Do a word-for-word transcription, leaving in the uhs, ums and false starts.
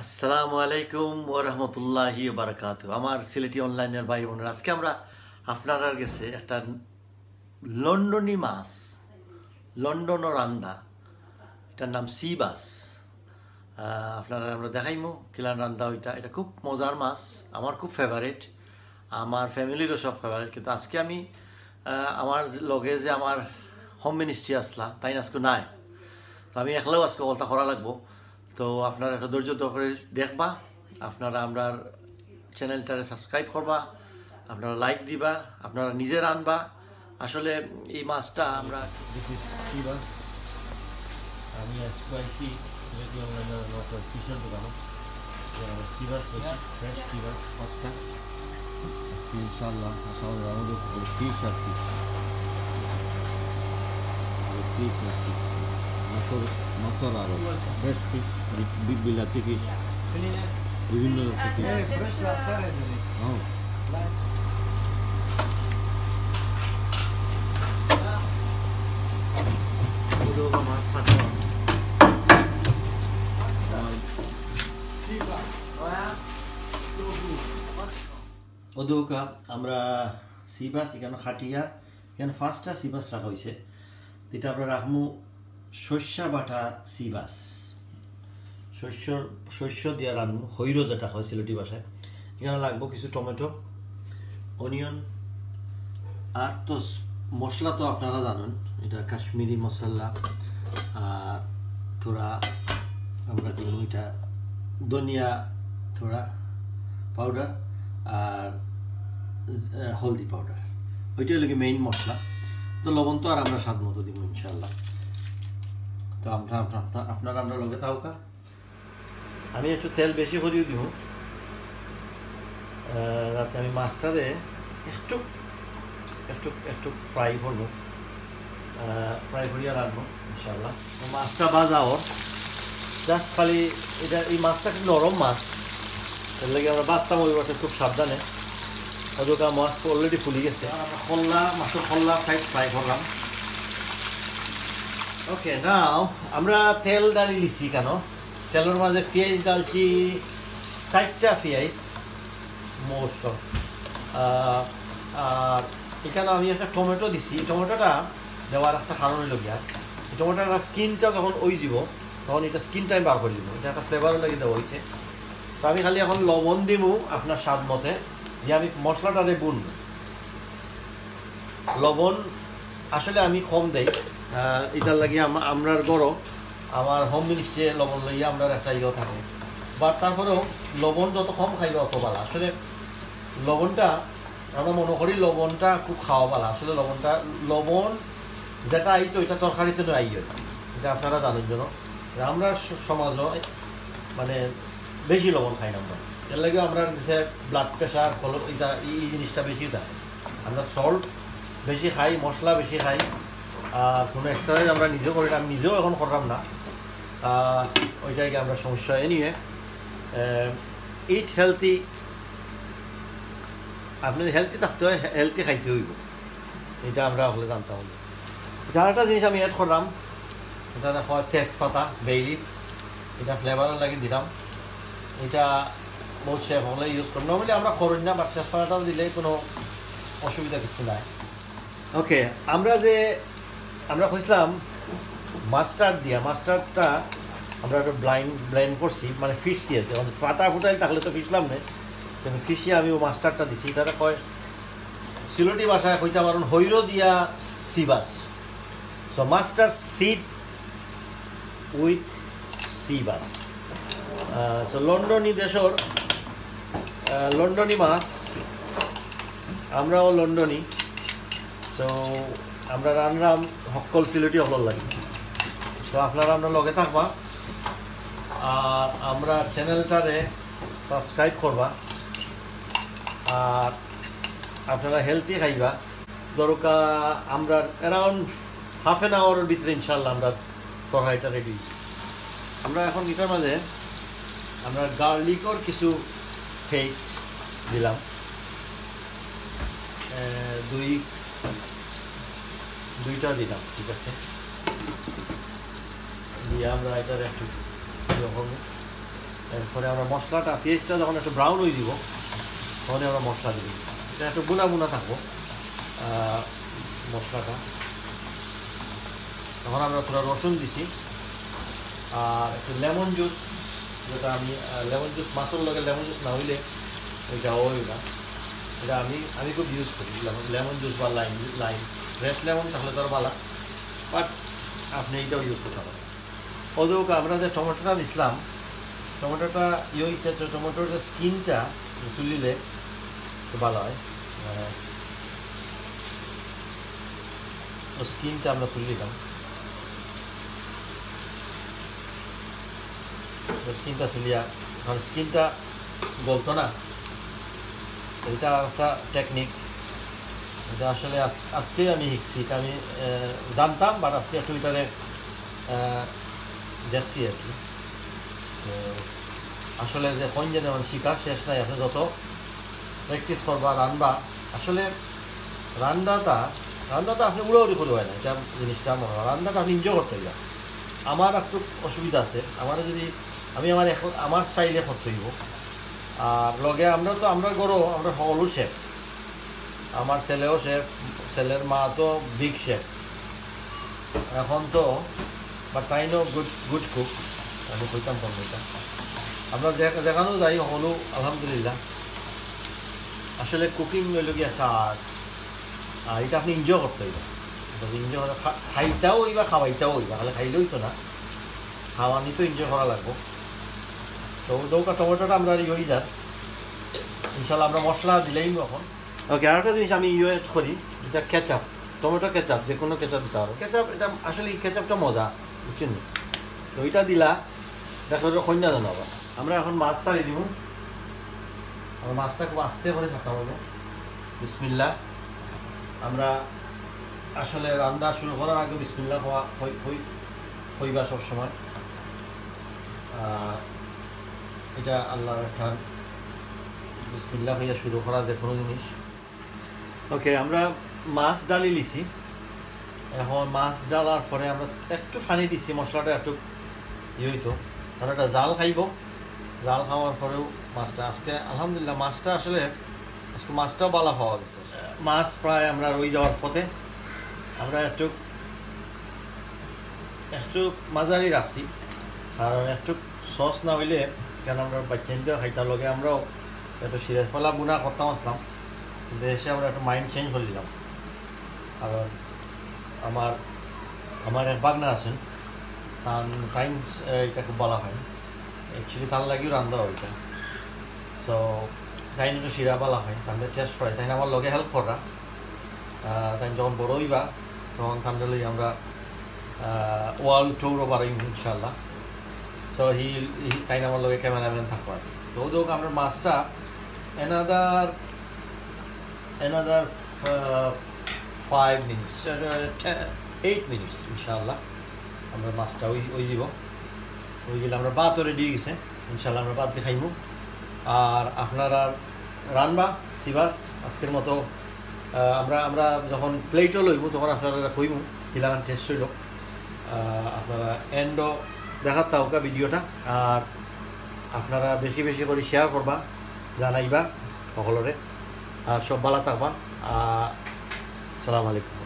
আসসালামু আলাইকুম ওয়া রাহমাতুল্লাহি ওয়া বারাকাতুহু। আমার সিলেটি অনলাইনের ভাই বোনেরা, আজকে আমরা আপনারার গেছে একটা লন্ডনি মাছ, লন্ডনর রান্দা, এটার নাম সি বাস। আহ, আপনারারে আমরা দেখাইমু কিলান রান্দা ওইটা। এটা খুব মজার মাছ, আমার খুব ফেভারিট, আমার ফ্যামিলিরও সব ফেভারিট। কিন্তু আজকে আমি, আহ, আমার লগে যে আমার হোম মিনিস্ট্রি আসলা, তাইন আজকে নাই, তো আমি একলাও আজকে কলটা করা লাগবো। তো আপনারা একটা ধৈর্য ধরে দেখবা, আপনারা আমরার চ্যানেলটারে সাবস্ক্রাইব করবা, আপনারা লাইক দিবা, আপনারা নিজে রানবা। আসলে এই মাছটা আমরা This is sea bass। আমি আজকে আইছি সিলেটি অনলাইনের আমার একটা স্পেশাল দোকানে, যে আমরা সি বাস পাইছি, ফ্রেশ সি বাস পাঁচটা। আজকে ইনশাআল্লাহ আশা করি আমাদের ফিশ আর কি, ফিশ আর কি, মাছের, মাছের আরো ফ্রেশ ফিশ, বিলাতি ফিশ, বিভিন্ন রকম ফিশ। হ্যাঁ। অদৌকা আমরা সি বাস এখানে খাটিয়া, এখানে পাঁচটা সি বাস রাখা হয়েছে। এটা আমরা রাখমু শস্য বাটা সি বাস, শস্য, শস্য দিয়া রাখমু, হৈর যেটা হয় সিলেটি ভাষায়। এখানে লাগবো কিছু টমেটো, অনিয়ন, আর তো স-, মশলা তো আপনারা জানেন, এটা কাশ্মীরি মশলা, আর থোড়া আমরা দিব এটা ধনিয়া থোড়া পাউডার, আর, আহ, হলদি পাউডার, ওইটাই লাগে মেইন মশলা। তো লবণ তো আর আমরা স্বাদ মতো দিব ইনশাল্লাহ। তো আমরা, আমরা, আমরা, আপনারা আমরা লগে থাকুকা। আমি একটু তেল বেশি করিও দিব, আহ, যাতে আমি মাছটারে একটু, একটু, একটু ফ্রাই করবো, ফ্রাই করিয়া রাখবো ইনশাল্লাহ। তো মাছটা ভাজা ওর, জাস্ট খালি এটা, এই মাছটা খুব নরম মাছ, এর লাগি আমরা ভাজতাম ওই বটে খুব সাবধানে। অদৌকা মাছ তো অলরেডি ফুলি গেছে। আর আমরা খল্লা, মাছের খল্লা ফ্রাই, ফ্রাই করলাম। ওকে, নাও আমরা তেল ডালি লিছি কেন, তেলের মাঝে পিঁয়াজ ডালছি, চারটা পিঁয়াজ মোস্ট। আহ, আর এখানে আমি একটা টমেটো দিছি। এই টমেটোটা দেওয়ার একটা কারণ হইল গিয়া, এই টমেটোর স্কিনটা যখন ওই যাব, তখন এটা স্কিনটা আমি বার করে দিব। এটা একটা ফ্লেভারও লাগি দেওয়া হয়েছে। তো আমি খালি এখন লবণ দিব আপনার স্বাদ মতে, দিয়ে আমি মশলাটারে বুন। লবণ আসলে আমি কম দেই, আহ, এটার লাগি আম-, আমরার ঘরো আমার হোম মিনিস্ট্রি লবণ লইয়া আমরার একটা ইয়ে থাকে। বাট তারপরেও লবণ যত কম খাইবা অত ভালো। আসলে লবণটা আমরা মনে করি লবণটা খুব খাওয়া ভালো, আসলে লবণটা, লবণ যেটা আইতো এটা তরকারিতে নয় আইও, এটা আপনারা জানেন যেন। আমরা স-, সমাজও মানে বেশি লবণ খাই না আমরা, এর লাগি আমরা দেশে ব্লাড প্রেশার, এটা, এই, এই জিনিসটা বেশি থাকে। আমরা সল্ট বেশি খাই, মশলা বেশি খাই, আর কোনো এক্সারসাইজ আমরা নিজেও করি না, আমি নিজেও এখন করলাম না। আহ, ওইটাই কি আমরা সমস্যা। এনিওয়ে, ইট হেলদি, আপনি হেলদি থাকতে হয়, হেলদি খাইতে হইব, এটা আমরা আসলে জানতাম। এটা আরেকটা জিনিস আমি অ্যাড করলাম, এটা দেখো তেজপাতা, বে লিফ, এটা ফ্লেভারের লাগি দিলাম। এটা বহুত শেফ হলে ইউজ করবো, নর্মালি আমরা করই না, বাট তেজপাতাটা দিলে কোনো অসুবিধা কিছু নাই। ওকে, আমরা যে, আমরা কইছিলাম মাস্টার্ড দিয়া, মাস্টার্ডটা আমরা একটা ব্লাইন্ড, ব্লেন্ড করছি, মানে ফিশছি আর কি, মানে ফাটা ফুটাইল থাকলে তো ফিশলাম না, কিন্তু ফিশিয়ে আমি ও মাস্টার্ডটা দিছি। তারা কয়, সিলেটি ভাষায় কইতে পারেন, হৈর দিয়া C bus. So mustard seed with sea bass। আহ, so লন্ডনি দেশর, আহ, লন্ডনি মাছ, আমরাও লন্ডনি। তো আমরা রানরাম হক্কল সিলেটি হকলর লাগি। তো আপনারা আমরা লগে থাকবা, আর আমরা চ্যানেলটারে সাবস্ক্রাইব করবা, আর আপনারা হেলদি খাইবা। দরকার আমরা অ্যারাউন্ড হাফ অ্যান আওয়ারের ভিতরে ইনশাল্লাহ আমরা তরকারিটা রেডি। আমরা এখন এটার মাঝে আমরা গার্লিকর কিছু পেস্ট দিলাম, এ, দুই, দুইটা দিলাম, ঠিক আছে। দিয়ে আমরা এটার একটু ইয়ে করবো। এরপরে আমরা মশলাটা, পেঁয়াজটা যখন একটু ব্রাউন হয়ে দিব, তখন আমরা মশলা দিব। এটা একটু বুনা বুনা থাকবো, আহ, মশলাটা। তখন আমরা থুড়া রসুন দিছি, আর একটু লেমন জুস, যেটা আমি, আহ, লেমন জুস, মাছের লগে লেমন জুস না হইলে এটা হয় না। এটা আমি, আমি খুব ইউজ করি, লেমন, লেমন জুস বা লাইম, লাইম, ফ্রেশ লেমন থাকলে তো আর ভালা, বাট আপনি এটাও ইউজ করতে পারেন। ওদের আমরা যে টমেটোটা দিছিলাম, টমেটোটা ইয়ে হয়েছে, তো টমেটোর যে স্কিনটা তুলিলে তো ভালো হয়। আহ, ও স্কিনটা আমরা তুলি দিলাম। ও স্কিনটা তুলিয়া, কারণ স্কিনটা গলতো না, এটা একটা টেকনিক। এটা আসলে আজ-, আজকেই আমি শিখছি, এটা আমি, আহ, জানতাম, বাট আজকে একটু এটারে, আহ, দেখছি আর কি। তো আসলে যে কোন যে যেমন শিকার শেষ নাই, আপনি যত প্র্যাকটিস করবা, রানবা, আসলে রান্নাটা, রান্নাটা আপনি উড়াউড়ি করে হয় না, এটা জিনিসটা মনে হয়। রান্নাটা আপনি এনজয় করতে হইবা। আমার একটু অসুবিধা আছে, আমার যদি, আমি আমার এখন আমার স্টাইলে করতে হইব। আর লগে আমরা তো, আমরা গরো, আমরা হকলউ শেফ। আমার ছেলেও শেফ, ছেলের মা তো বিগ শেফ। এখন তো, বাট তাইনও গুড, গুড কুক, আমি কইতাম পারবো এটা। আমরা যে-, যেখানেও যাই, হকলউ আলহামদুলিল্লাহ। আসলে কুকিং হইল কি একটা আর্ট, আর এটা আপনি এনজয় করতে হইবা। এনজয় করে খা-, খাইতেও হইবা, খাওয়াইতেও হইবা, খালি খাইলে হইতো না, খাওয়ানি তো এনজয় করা লাগবো। তো দৌকা টমেটোটা আমরা ইয়ে হয়ে যার, ইনশাল্লাহ আমরা মশলা দিলেই এখন। ওকে, আরেকটা জিনিস আমি ইয়ে অ্যাড করি, এটা কেচাপ, টমেটো কেচাপ, যে কোনো কেচাপ দিতে পারো। কেচাপ, এটা আসলে এই কেচাপটা মজা, বুঝছেন? তো এটা দিলা, দেখো, এটা কন্যা জানো আবার। আমরা এখন মাছ ছাড়ি দিব। আমরা মাছটা খুব আস্তে করে ছাড়তে হবে। বিসমিল্লাহ। আমরা আসলে রান্না শুরু করার আগে বিসমিল্লাহ কওয়া হই-, হই-, হইবা সবসময়। আর এটা আল্লাহর একটা বিসমিল্লাহ হইয়া শুরু করা যে কোনো জিনিস। ওকে, আমরা মাছ ডালি লিছি। এখন মাছ ডালার পরে আমরা একটু পানি দিছি, মশলাটা একটু ইয়ে হইতো, কারণ একটা জাল খাইবো। জাল খাওয়ার পরেও মাছটা আজকে আলহামদুলিল্লাহ, মাছটা আসলে আজকে মাছটাও ভালো পাওয়া গেছে। মাছ প্রায় আমরা রই যাওয়ার পথে, আমরা একটু, একটু মাঝারি রাখছি, কারণ একটু সস না হইলে, কেন আমরা বাচ্চাইন্তে খাইতাম, লগে আমরাও একটু শিরার ফলা বুনা করতাম আসলাম, কিন্তু এসে আমরা একটু মাইন্ড চেঞ্জ করে দিলাম। কারণ আমার, আমার এক ভাগনা আছেন, তান, তাইন, এ, এটা খুব ভালো হয়। অ্যাকচুয়ালি তার লাগিও রান্ধা হয় এটা। সো তাইন একটু শিরা ভালো হয়, তাদের টেস্ট হয়, তাইন আমার লগে হেল্প করা। আহ, তাইন যখন বড় হইবা, তখন তাদের লই আমরা, আহ, ওয়ার্ল্ড ট্যুরও বাড়াইব ইনশাল্লাহ। সো হি, হি, তাইন আমার লগে ক্যামেরাম্যান থাকবা। তো দেখো আমরা মাছটা another, another, আহ, five minutes, আহ, ten, eight minutes ইনশাআল্লাহ আমরা মাছটা ওই, ওই দিব। ওই গেলে আমরা ভাতও রেডি হয়ে গেছে, ইনশাআল্লাহ আমরা ভাত দিয়ে খাইমু। আর আপনারা রানবা সিবাস আজকের মতো, আহ, আমরা, আমরা যখন প্লেটও লইমু তখন আপনারা কইমু কিলাখান টেস্ট হইল। আহ, আপনারা এন্ডও দেখার থাকুকা ভিডিওটা, আর আপনারা বেশি বেশি করে শেয়ার করবা, জানাইবা সকলরে। আর সব ভালো থাকবা। আহ, আসসালামু আলাইকুম।